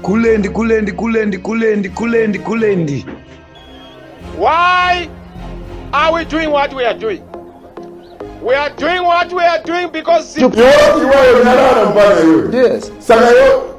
Kulendi, kulendi, kulendi, kulendi, kulendi, kulendi. Why are we doing what we are doing? We are doing what we are doing because Iwewe nyarara mfana iwe. Yes. Saka yo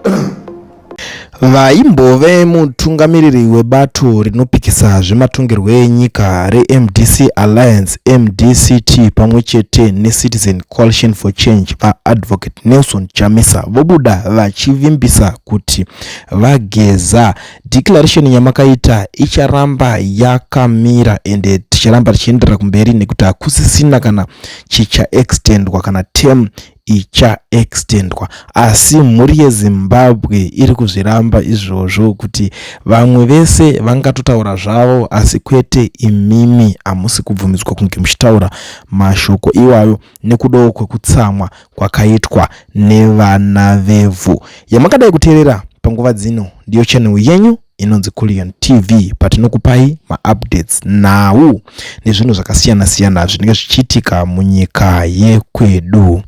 Vaimbove mutungamiriri webato rinopikisa zvematongerwo enyika reMDC Alliance, MDCT, pamwe chete neCitizen Coalition for Change, vaAdvocate Nelson Chamisa, vobuda vachivimbisa kuti VaGeza, declaration yamakaita icharamba yakamira ende ticharamba tichienderera kumberi nekuti hakusisina kana chichaextendwa kana term ichaextendwa. Asi mhuri yeZimbabwe iri kuzviramba izvozvo kuti vamwe vese vangatotaura zvavo, asi kwete imimi, hamusi kubvumidzwa kunge muchitaura mashoko iwayo nekudawo kwekutsamwa kwakaitwa nevana vevhu. Yamakadai kuteerera panguva dzino ndiyo channel yenyu inonzi Kulion TV, patinokupai maupdates, nhau nezvinhu zvakasiyana-siyana zvinenge zvichiitika munyika yekwedu.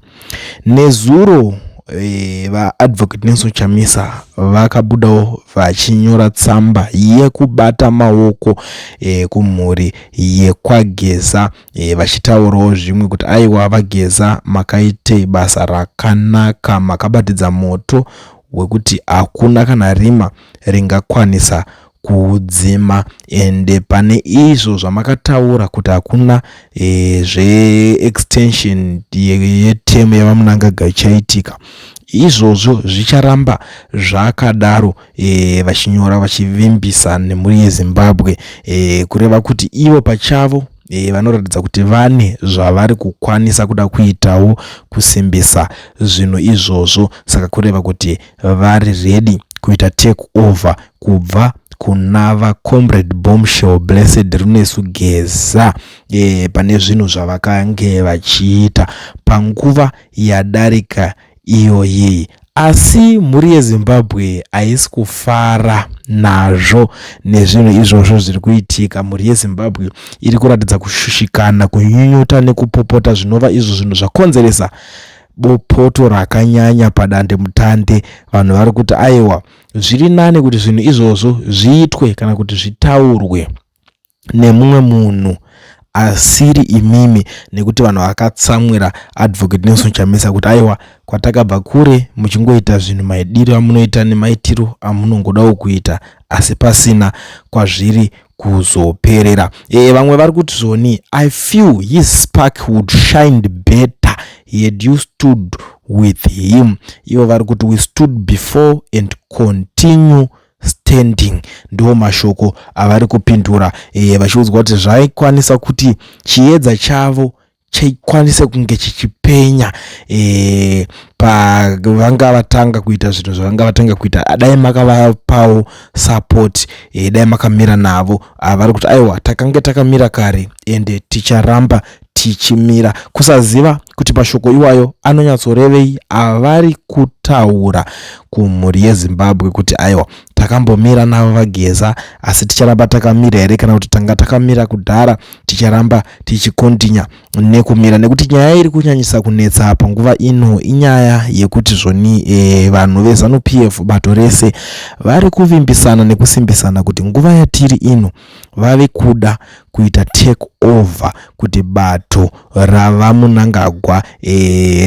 Nezuro vaAdvocate Nelson Chamisa vakabudawo vachinyora tsamba yekubata maoko kumhuri yekwaGeza, vachitaurawo zvimwe kuti aiwa, VaGeza, makaite basa rakanaka, makabatidza moto wekuti hakuna kana rima ringakwanisa kuudzima. Ende pane izvo zvamakataura kuti hakuna zveextension yeterm yaVaMnangagwa ichaitika, izvozvo zvicharamba zvakadaro. Vachinyora vachivimbisa nemhuri yeZimbabwe, kureva kuti ivo pachavo vanoratidza kuti vane zvavari kukwanisa kuda kuitawo kusimbisa zvinhu izvozvo. Saka kureva kuti vari ready kuita take over kubva kuna vaComrade Bombshell Blessed Runesu Geza pane zvinhu zvavakange vachiita panguva yadarika iyoyi. Asi mhuri yeZimbabwe haisi kufara nazvo nezvinhu izvozvo zviri kuitika. Mhuri yeZimbabwe iri kuratidza kushushikana, kunyunyuta nekupopota, zvinova izvo zvinhu zvakonzeresa bopoto rakanyanya padandemutande. Vanhu vari kuti aiwa, zviri nane kuti zvinhu izvozvo zviitwe kana kuti zvitaurwe nemumwe munhu asiri imimi, nekuti vanhu vakatsamwira Advocate Nelson Chamisa kuti aiwa, kwatakabva kure, muchingoita zvinhu maidiro amunoita nemaitiro amunongodawo kuita, asi pasina kwazviri kuzoperera. Vamwe vari kuti zvoni, "I feel his spark would shine better had you stood with him." Ivo vari kuti, "We stood before and continue standing." Ndo mashoko avari kupindura, vachiudzwa kuti zvaikwanisa kuti chiedza chavo chikwanise kunge chichipenya pavanga vatanga kuita zvinhu zvavanga vatanga kuita, dai makavapawo support, dai makamira navo. Vari kuti aiwa, takange takamira kare ende ticharamba tichimira. Kusaziva kuti mashoko iwayo anonyatsorevei avari kutaura kumhuri yeZimbabwe kuti aiwa, takambomira navo VaGeza, asi ticharamba takamira here, kana kuti tanga takamira kudhara, ticharamba tichikontinya nekumira? Nekuti nyaya iri kunyanyisa kunetsa panguva ino inyaya yekuti zvoni vanhu veZANU PF, bato rese, vari kuvimbisana nekusimbisana kuti nguva yatiri ino vave kuda kuita take over, kuti bato ravaMnangagwa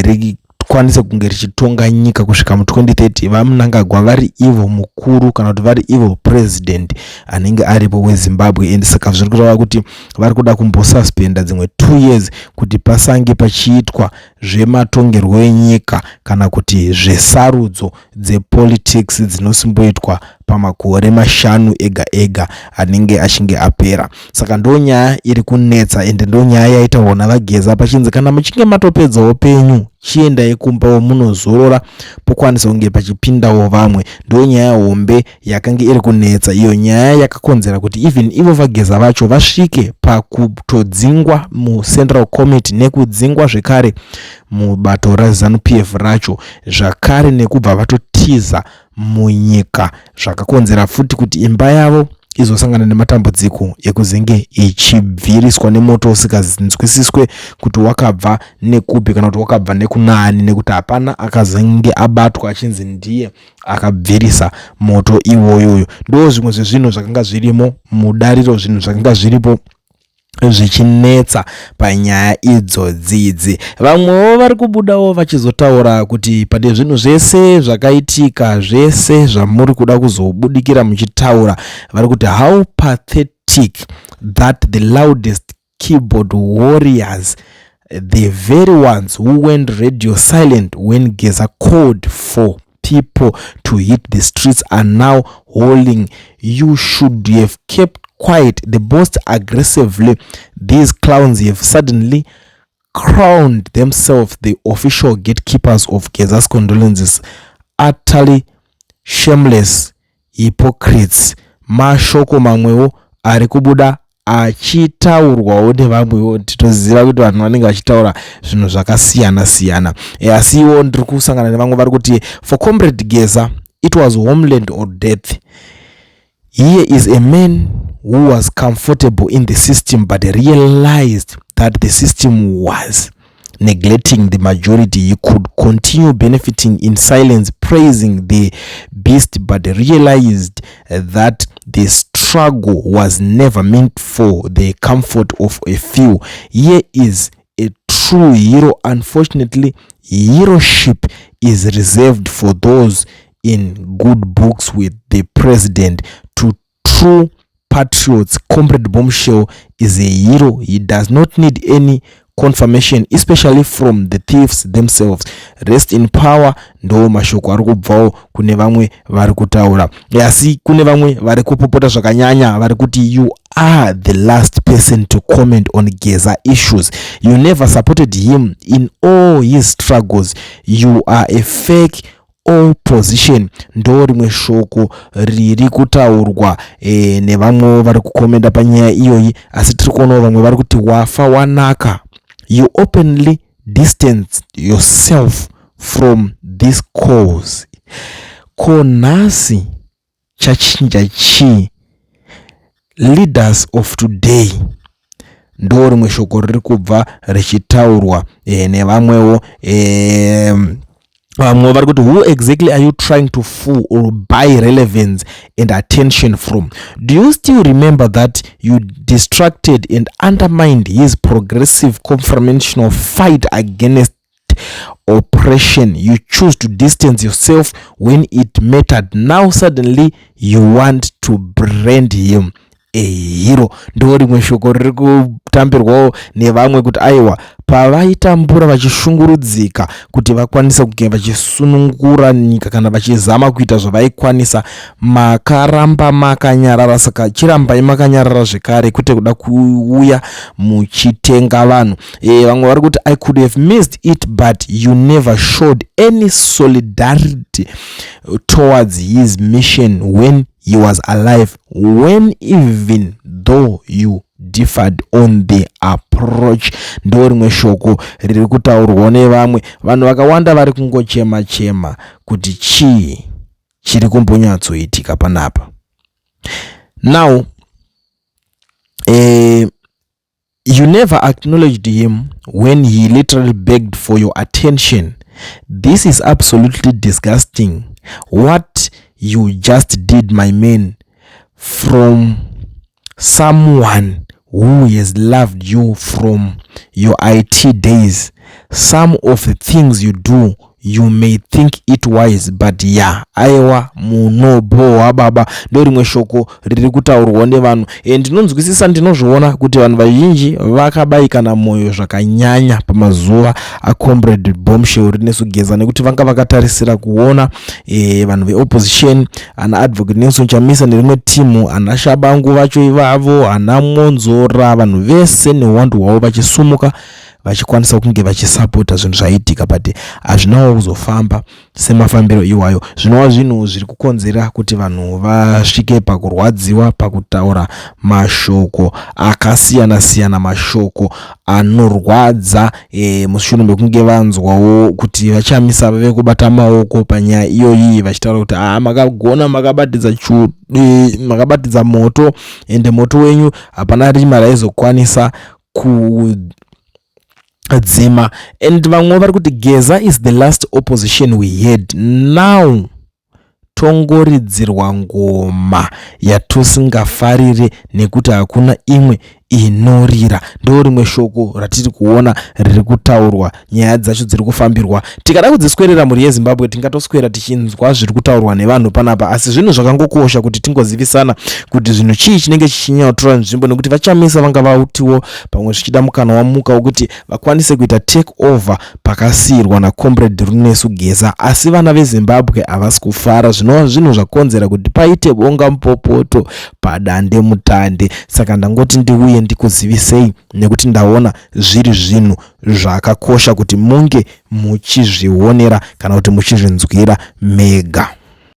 rikwanise kunge richitonga nyika kusvika mu2030, VaMnangagwa vari ivo mukuru kana kuti vari ivo president anenge aripo weZimbabwe. And saka zviri kureva kuti vari kuda kumbosuspenda dzimwe 2 years kuti pasange pachiitwa zvematongerwo enyika kana kuti zvesarudzo dzepolitics dzinosimboitwa pamakore 5 ega ega anenge achinge apera. Saka ndo nyaya iri kunetsa, ende ndo nyaya yaitaurwa naVaGeza pachinzi kana muchinge matopedzawo penyu, chiendai kumbawo munozorora, pokwanisa kunge pachipindawo vamwe. Ndo nyaya hombe yakange iri kunetsa, iyo nyaya yakakonzera kuti even ivo VaGeza vacho vasvike pakutodzingwa muCentral Committee, nekudzingwa zvekare mubato raZANU PF racho zvakare, nekubva vatotiza munyika, zvakakonzera futi kuti imba yavo Izosangana nematambudziko ekuzenge ichibviriswa nemoto usinganzwisiswe kuti wakabva nekupi kana kuti wakabva nekunani, nekuti hapana akazenge abatwa achinzi ndiye akabvirisa moto iwoyoyo. Ndo zvimwe zvezvinhu zvakanga zvirimo mudariro, zvinhu zvakanga zviripo zvichinetsa panyaya idzodzidzi. Vamwewo vari kubudawo vachizotaura kuti pane zvinhu zvese zvakaitika, zvese zvamuri kuda kuzobudikira muchitaura, vari kuti how pathetic that the loudest keyboard warriors, the very ones who went radio silent when Geza called for people to hit the streets, are now holding. You should have kept quiet the most aggressively. These clowns have suddenly crowned themselves the official gatekeepers of Geza's condolences. Utterly shameless hypocrites. Mashoko mamwewo ari kubuda achitaurwawo nevamwewo. Tinoziva kuti vanhu vanenge vachitaura zvinhu zvakasiyana siyana, asiwo ndiri kusangana nevamwe vari kuti for Comrade Geza it was homeland or death. Here is a man who was comfortable in the system but realized that the system was neglecting the majority. He could continue benefiting in silence, praising the beast, but realized that the struggle was never meant for the comfort of a few. Here is a true hero. Unfortunately, heroship is reserved for those in good books with the president. To true patriots, Comrade Bombshell is a hero. He does not need any confirmation, especially from the thieves themselves. Rest in power. Ndo mashoko ari kubvawo kune vamwe vari kutaura, asi kune vamwe vari kupopota zvakanyanya, vari kuti you are the last person to comment on Geza issues. You never supported him in all his struggles. You are a fake opposition. Ndo rimwe shoko riri kutaurwa nevamwewo vari kukomenda panyaya iyoyi. Asi tiri kuonawo vamwe vari kuti wafa wanaka. You openly distance yourself from this cause. Ko nhasi chachinja chii, leaders of today? Ndo rimwe shoko riri kubva richitaurwa nevamwewo. Vamwe vari kuti who exactly are you trying to fool or buy relevance and attention from? Do you still remember that you distracted and undermined his progressive confrontational fight against oppression? You choose to distance yourself when it mattered. Now suddenly you want to brand him a hero. Ndo rimwe shoko riri kutambirwawo nevamwe kuti aiwa, pavaitambura vachishungurudzika kuti vakwanise kunge vachisunungura nyika kana vachizama kuita zvavaikwanisa, makaramba makanyarara. Saka chirambai makanyarara zvekare, kwete kuda kuuya muchitenga vanhu. Vamwe vari kuti I could have missed it, but you never showed any solidarity towards his mission when he was alive, when even though you differed on the approach. Ndo rimwe shoko riri kutaurwawo nevamwe vanhu vakawanda vari kungochema chema kuti chii chiri kumbonyatsoitika panapa. Now you never acknowledged him when he literally begged for your attention. This is absolutely disgusting, what you just did, my man. From someone who has loved you from your IT days, some of the things you do, you may think it wise, but yeah, aiwa, munobhohwa baba. Ndo rimwe shoko riri kutaurwawo nevanhu. Ndinonzwisisa, ndinozviona kuti vanhu vazhinji vakabayikana mwoyo zvakanyanya pamazuva aComrade Bombshell Rinesu Geza, nekuti vanga vakatarisira kuona vanhu veopposition, ana Advocate Nelson Chamisa nerimwe timu, ana Shabangu vacho ivavo, ana Monzora, vanhu vese neuwandu hwavo vachisumuka. vachikwanisa kunge vachisapota zvinhu zvaiitika, but hazvinawo kuzofamba semafambiro iwayo, zvinova zvinhu zviri kukonzera kuti vanhu vasvike pakurwadziwa pakutaura mashoko akasiyana siyana, mashoko anorwadza mushure mekunge vanzwawo kuti vaChamisa vave kubata maoko panyaya iyoyi, vachitaura kuti haa, makagona, makabatidza chu makabatidza moto, ende moto wenyu hapana rima raizokwanisa kudzima. And vamwe vari kuti Geza is the last opposition we had, now tongoridzirwa ngoma yatisingafarire nekuti hakuna imwe inorira. Ndo rimwe shoko ratiri kuona riri kutaurwa. Nyaya dzacho dziri kufambirwa, tikada kudziswerera, mhuri yeZimbabwe, tingatoswera tichinzwa zviri kutaurwa nevanhu panapa, asi zvinhu zvakangokosha kuti tingozivisana kuti zvinhu chii chinenge chichinyatora nzvimbo, nekuti vaChamisa vanga vautiwo pamwe zvichida mukana wamuka wekuti vakwanise kuita take over pakasiyirwa naComrade Runesu Geza, asi vana veZimbabwe havasi kufara, zvinova zvinhu zvakonzera kuti paite bonga mupopoto padande mutande. Saka ndangoti ndiuye ndikuzivisei nekuti ndaona zviri zvinhu zvakakosha kuti munge muchizvionera kana kuti muchizvinzwira mega.